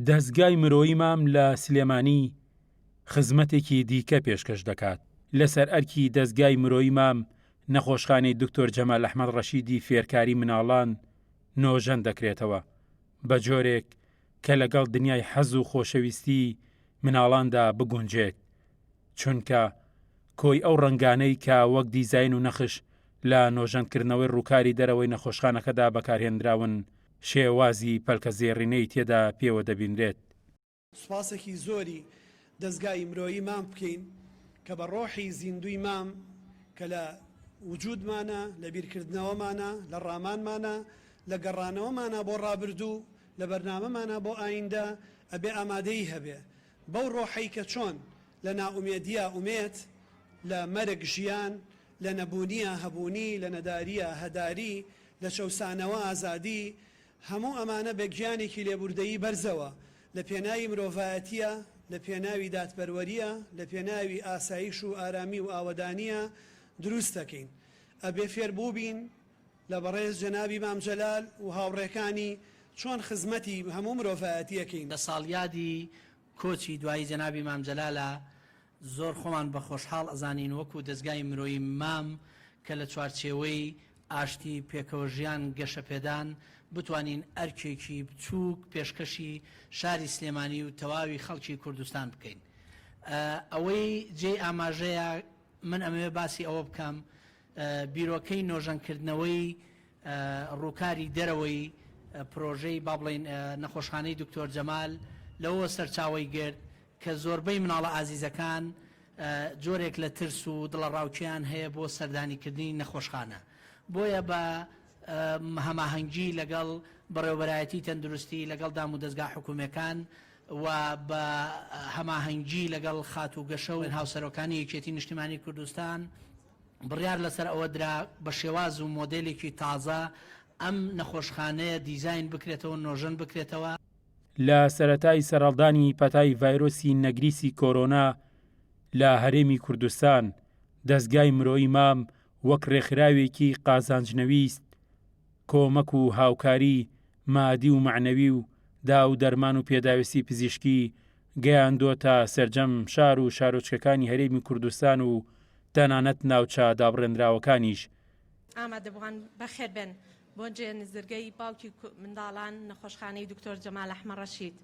دەزگای مرۆیی مام لە سلێمانی خزمەتێکی دیکە پێشکەش دەکات. لەسەر ئەرکی دەزگای مرۆیی مام، نەخۆشخانەی دکتۆر جەمال ئەحمەد ڕەشیدی فێرکاری مناڵان نۆژەن دەکرێتەوە، بە جۆرێک کە لەگەڵ دنیای حەز و خۆشەویستی مناڵاندا بگونجێت، چونکە کۆی ئەو ڕەنگانەی کە وەک دیزاین و نەخش لە نۆژەنکردنەوەی ڕووکاری دەرەوەی نەخۆشخانەکەدا بەکارهێنراون، شێوازی پەلکەزێڕینەی تێدا پێوە دەبینرێت. سوپاسێکی زۆری دەزگای مرۆیی مام بکەین کە بە ڕۆحی زیندووی مام کە لە وجودمانە، لە بیرکردنەوەمانە، لە ڕامانمانە، لە گەڕانەوەمانە بۆ ڕابردوو، لە بەرنامەمانە بۆ ئایندە، ئەبێ ئامادەیی هەبێ. بەو ڕۆحەی کە چۆن لە نائومێدییا ئومێد، لە مەرگ ژیان، لە نەبوونیا هەبوونی، لە نەدارییا هەداری، لە چەوسانەوە ئازادی، هەموو ئەمانە بە گیانێکی لێبوردەیی بەرزەوە، لە پێناوی مرۆڤایەتییە، لە پێناوی دادپەروەرییە، لە پێناوی ئاسایش و ئارامی و ئاوەدانییە دروست دەکەین. ئەبێ فێر بووبین لە بەڕێز جەنابی مام جەلال و هاوڕێکانی چۆن خزمەتی هەموو مرۆڤایەتی ئەکەین. لە ساڵیادی کۆچی دوایی جەنابی مام جەلالە زۆر خۆمان بە خۆشحاڵ ئەزانین وەکو دەزگای مرۆیی مام کە لە چوارچێوەی ئاشتی، پێکەوەژیان، گەشەپێدان بتوانین ئەرکێکی بچووک پێشکەشی شاری سلێمانی و تەواوی خەڵکی کوردستان بکەین. ئەوەی جێی ئاماژەیە من ئەمەوێ باسی ئەوە بکەم بیرۆکەی نۆژەنکردنەوەی ڕووکاری دەرەوەی پرۆژەی با بڵێین نەخۆشخانەی دکتۆر جەمال لەوەوە سەرچاوەی گرت کە زۆربەی مناڵە ئازیزەکان جۆرێک لە ترس و دڵەڕاوکێیان هەیە بۆ سەردانیکردنی نەخۆشخانە بۆیە بە هەماهەنگی لەگەڵ بەڕێوەبەرایەتی تەندروستی لەگەڵ دامودەزگا حکومیەکان و بە هەماهەنگی لەگەڵ خاتوو گەشە و هاوسەرۆکانی یەکێتی نیشتیمانی کوردستان بڕیار لەسەر ئەوە درا بە شێواز و مۆدێلێکی تازە ئەم نەخۆشخانەیە دیزاین بکرێتەوە، نۆژەن بکرێتەوە. لە سەرەتای سەرهەڵدانی پەتای ڤایرۆسی نەگریسی کۆرۆنا لە هەرێمی کوردستان، دەزگای مرۆیی مام وەک رێکخراوێکی قازانجنەویست کۆمەک و هاوکاری مادی و مەعنەوی و داو دەرمان و پێداویستی پزیشکی گەیاندۆتە سەرجەم شار و شارۆچکەکانی هەرێمی کوردستان و تەنانەت ناوچە دابڕێنراوەکانیش. ئامادەبووان بەخێربێن بۆ جێ نزرگەی باوکی منداڵان نەخۆشخانەی دکتۆر جەمال ئەحمە ڕەشید.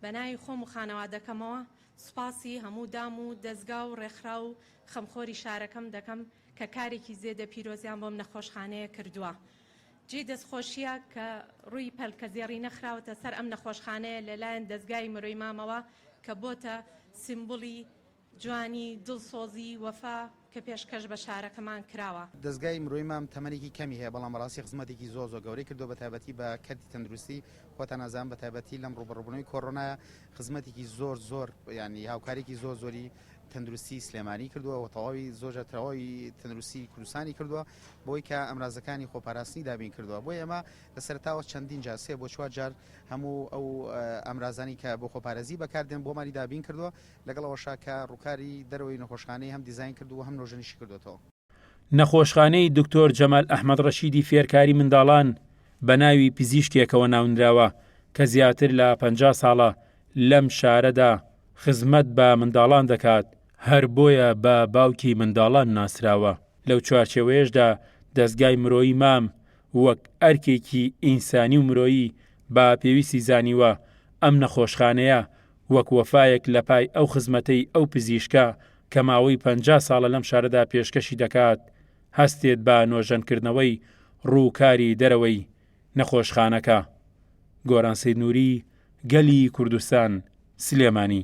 بەناوی خۆم و خانەوادەکەمەوە سوپاسی هەموو دام و دەزگا و ڕێکخراو و خەمخۆری شارەکەم دەکەم کە کارێکی زێدە پیرۆزیان بۆم نەخۆشخانەیە کردووە. جێی دەستخۆشییە کە ڕووی پەلکەزێڕینە خراوەتە سەر ئەم نەخۆشخانەیە لە لایەن دەزگای مرۆی مامەوە کە بۆتە سیمبولی جوانی، دڵسۆزی، وەفا کە پێشکەش بە شارەکەمان کراوە. دەزگای مرۆی مام تەمەنێکی کەمی هەیە، بەڵام بەڕاستی خزمەتێکی زۆر زۆر گەورەی کردووە بەتایبەتی بە کەرتی تەندروستی، خۆتان ئەزانن بەتایبەتی لەم ڕووبەڕووبوونەوەی کۆرۆنایە خزمەتێکی زۆر زۆر یانی هاوکاریی زۆر زۆری تەندروستی سلێمانی کردووە و تەواوی زۆر جار تەواوی تەندروستی کوردستانی کردووە بۆی کە ئەمرازەکانی خۆپاراستنی دابین کردووە بۆ ئێمە لە سەرتاوە چەندین جار سێ بۆ چوار جار هەموو ئەو ئامرازانی کە بۆ خۆپارێزی بەکاردێن بۆمانی دابین کردووە لەگەڵ ئەوەشا کە ڕووکاری دەرەوەی نەخۆشخانەی هەم دیزاین کردووە هەم نۆژەنیشی کردوێتەوە. نەخۆشخانەی دکتۆر جەمال ئەحمەد ڕەشیدی فێرکاری منداڵان بە ناوی پزیشکێکەوە ناونراوە کە زیاتر لە 50 ساڵە لەم شارەدا خزمەت بە منداڵان دەکات، هەر بۆیە بە باوکی منداڵان ناسراوە. لەو چوارچێوەیەشدا دەزگای مرۆیی مام وەک ئەرکێکی ئینسانی و مرۆیی بە پێویستی زانیوە ئەم نەخۆشخانەیە وەک وەفایەک لە پای ئەو خزمەتەی ئەو پزیشکە کە ماوەی 50 ساڵە لەم شارەدا پێشکەشی دەکات هەستێت بە نۆژەنکردنەوەی ڕووکاری دەرەوەی نەخۆشخانەکە. گۆران سەید نوری، گەلی کوردستان، سلێمانی.